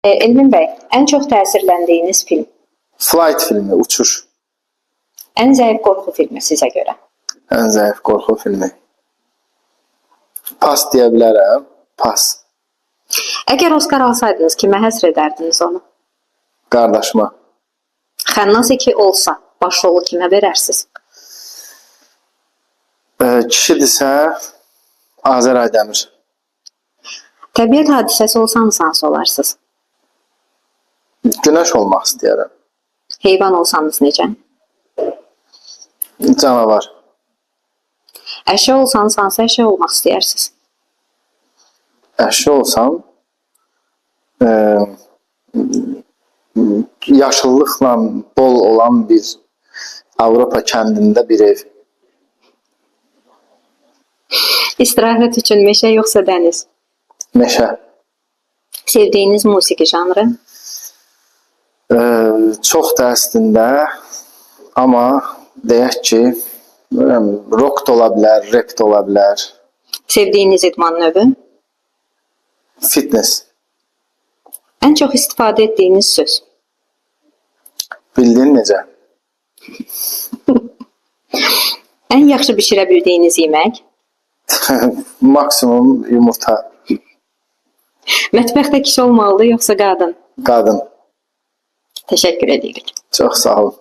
Elvin bəy, ən çox təsirləndiyiniz film? Flight filmi, Uçuş. Ən zəif qorxu filmi sizə görə? Ən zəif qorxu filmi. Pas deyə bilərəm. Pas. Əgər Oscar alsaydınız, kimə həsr edərdiniz onu? Qardaşıma. Xənnas 2 olsa, baş rolu kimə verərsiz? Kişidirsə Azər Aydəmir. Təbiət hadisəsi olsanız hansı olarsınız? Günəş olmaq istəyərəm. Heyvan olsanız necə? Canavar. Əşya olsanız hansı əşya olmaq istəyərsiniz? Əşya olsam e, yaşıllıqla bol olan bir Avropa kəndində bir ev. İstirahət üçün meşə yoxsa dəniz? Meşə. Sevdiyiniz musiqi janrı? Çox da əslində, amma deyək ki, bilmirəm, rock da ola bilər, rap də ola bilər. Sevdiyiniz idman növü? Fitness. Ən çox istifadə etdiyiniz söz? Bildin necə? Ən yaxşı bişirə bildiyiniz yemək? Maksimum yumurta. Mətbəxdə kişi olmalıdır yoxsa qadın? Qadın. Təşəkkür edirik. Çox sağ olun.